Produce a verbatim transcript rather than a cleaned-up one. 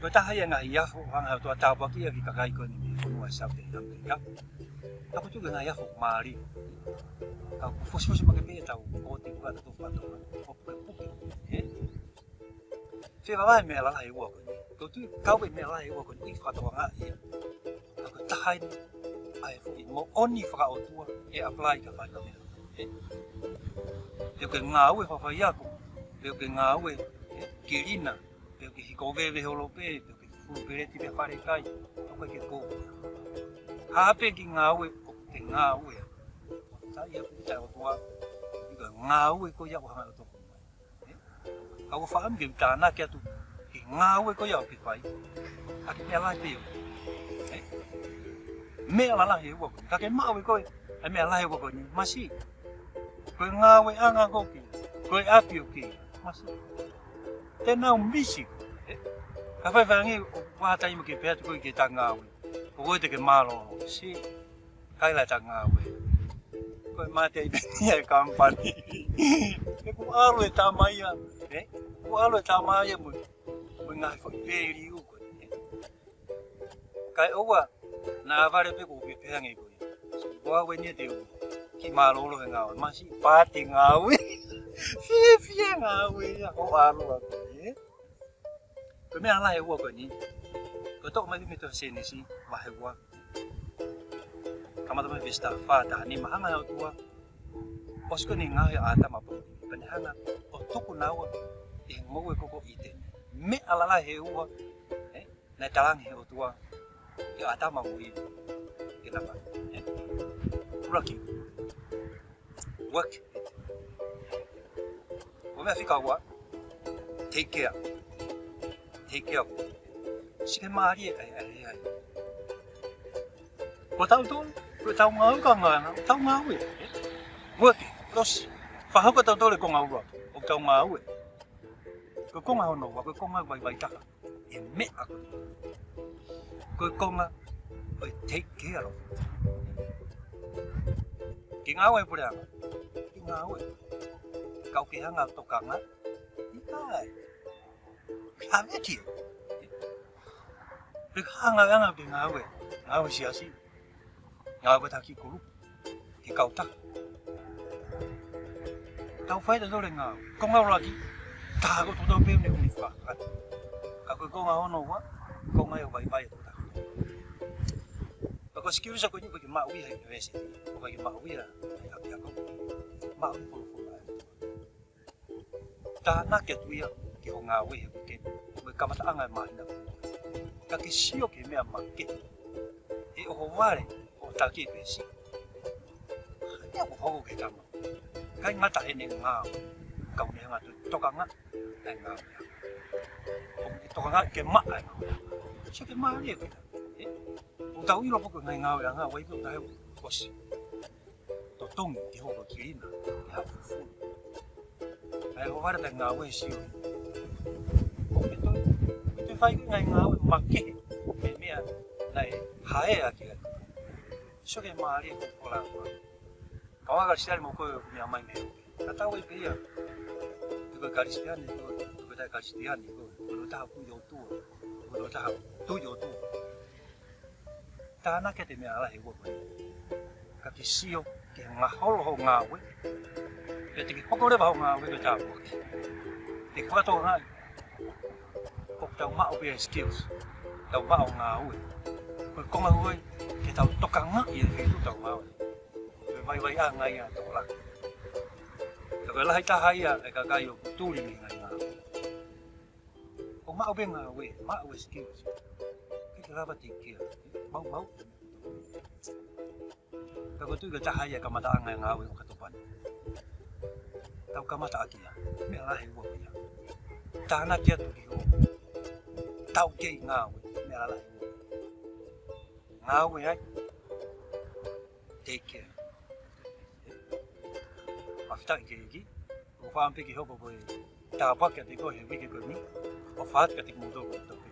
Taha ia e ngaahi afo ʻoku hanga ʻe he ʻOtua ʻo tāpuakiʻi ʻaki e kakai ko eni mei he fonua South ʻAmelika. Ka ʻoku tuʻu ki he ngaahi afo mālie. Ka ʻoku fusifusi makehe pē ʻetau kooti ʻoku ʻata tō fakatō. ʻOku pukepuke. Ē? Fie vavae meʻa lalahi ʻe ua ko eni. Ko e tuʻu kau e meʻa lalahi ʻe ua ko eni ʻi he fakatokanga ia. Ka ko e taha eni ʻa e foʻi moʻoni fakaʻotua ʻe apply ki ha faʻahinga meʻa. Ē? Pe ko e ngāue fafaiako, pe ko e ngāue, ē, kilina, pe ko e hiko veve holo pē, pe ko e fufulu peleti pē fale kai, ʻoku ʻikai ke kou. Haʻu pē ki he ngāue, ʻoku te ngāue. Taʻe ia ʻoku ʻita ʻOtua, ʻi he ngāue ko ia ʻoku hanga ʻe he ʻOtua. Ē? Ka ʻoku ou fakaʻamu ke u tānaki atu ki he ngāue ko ia ʻoku ke fai. ʻA e meʻa lalahi pē ia. Ē? Meʻa lalahi ʻe ua ko eni. Ka ke maʻu ʻe koe ʻa e meʻa lalahi ʻe ua ko eni. Masiʻi. Ko e ngāueʻanga ʻoku ke. Ko e ʻapi ʻoku ke. Masiʻi. Te nau misi. Ē? Ka faifai ange ʻoku ʻi ai ha taimi ʻoku ke pehē atu koe ki heʻeta ngāue. ʻOku ʻikai te ke mālōlō. Siʻi. ʻIkai lava ʻeta ngāue. Ko e mate ai pē ia e company. He kuo ʻalu e tama ia. Ē? Kuo ʻalu e tama ia mo, mo e ngaahi foʻi value ko ē. Ē? Kae ʻoua naʻa vale pē kuo u pehē ange ko ē. Ko au eni te u kiʻi mālōlō he ngāue. Masiʻi pāti ngāue. Fiefia ngāue ia. ʻO ʻalu atu. Ē? Ko e meʻa lalahi ʻe ua ko eni. Ko e toʻo mai mei he tohi Sēnesi, vahe ua. Kamata mei he veesi taha fā, taha nima, hanga ʻe he ʻOtua. ʻOsi ko eni e ngaahi ʻa ʻĀtama pau. Pea ne hanga ʻo tuku naua ʻi he ngoue ko ē ko ʻĪteni. Meʻa lalahi ʻe ua, ē, naʻe talaange ʻe he ʻOtua kia ʻĀtama mo ʻIvi ke na fai. Ē? ʻUluaki. Work. Ko e meʻa fika ua, take care. Take care. Sio ki he mālie ʻa e, ʻa e, ʻa e. Ko tautolu, ko ʻetau ngāue ka ngana, tau ngāue. Work. Kosi. Fakahoko ʻe tautolu e konga ʻuluaki ʻo ʻetau ngāue. Ko e konga hono ua, ko e konga vaivai taha. E meʻa ko ē. Ko e konga ʻo e take care of it. Ke ngāue e puleʻanga. Ke ngāue. Ka ʻoku ke hanga ʻo tokanga? ʻIkai. Ka veki. Pe hanga ʻe anga ke ngāue. Ngāue siasi. Ngāue pē taha ki kulu. Ki kautaha. Tau fai ʻetau ngāue. Konga ʻuluaki, taha ko ē tau pē ne uni fa. Ka ko e konga hono ua, konga ia ʻoku vaivai ʻa tautolu. Ka ko e skills ko eni ʻoku ke maʻu ia he university. ʻOku ke maʻu ia he ʻapiako. Maʻu ia he folofola. Tānaki atu ia ki hoʻo ngāue he uike, mo e kamataʻanga e māhina. Ka ke sio ki he meʻa makehe. ʻE ʻohovale ʻo taki pesi. Ia ʻoku hoko ki he tama. ʻIkai ngata heʻene ngāue. Ka ʻoku ne hanga ʻo tokanga ʻa e ngāue. ʻOku ne tokanga ke maʻa e ngāue. Sio ki he mālie ko ia. Ē? ʻOku tau ʻilo foki e ngaahi ngāueʻanga, ʻoku ʻi ai pē ʻoku tau hē ʻosi. Totongi ke hoko kilina, ke haʻu fufulu. Kae ʻohovale ʻeta ngāue sio. ʻOku ke toe, ke toe fai ki he ngaahi ngāue makehe, mei he meʻa naʻe haʻea ki ai. Sio ki he mālie e folofola. Kau Kalisitiane mo koe ʻoku meʻa mai mei he uike. Ka tau ʻai pē ia. Pe ko e Kalisitiane koe, pe ko e taʻe Kalisitiane koe. Pe ko e taha tui ʻOtua. Pe ko e taha tui ʻOtua. Tānaki atu e meʻa lalahi ʻe ua ko ē. Ka ke sio ki he ngaholo hoʻo ngāue. Pea te ke hoko leva hoʻo ngāue ko e tāpuaki. Te ke fakatokangaʻi ʻoku tau maʻu pē ia e skills. Tau maʻu ngāue. Ko e konga ko ē ke tau tokangaʻi e feituʻu tau ngāue. Ko e vaivaiʻanga ia ʻo e tokolahi. Ka ko e lahi taha ia e kakai ʻoku tuli mei he ngaahi ngāue. ʻO maʻu pē ngāue, maʻu e skills. ʻIkai ke lava take care. Maumau. Ka ko e tuʻi ko e taha ia e kamataʻanga e ngāue ʻo Katopani. Tau kamata ʻaki ia. Meʻa lalahi ʻe ua ko ia. Tānaki atu ki hoʻo taukei ngāue. Meʻa lalahi ʻe ua. Ngāue ai. Take care. Fakafetaʻi ki he ʻEiki. ʻOku ou fakaʻamu pē ke hoko ko e tāpuaki kiate koe he uike ko eni. ʻOfa atu kiate kimoutolu kotoa pē.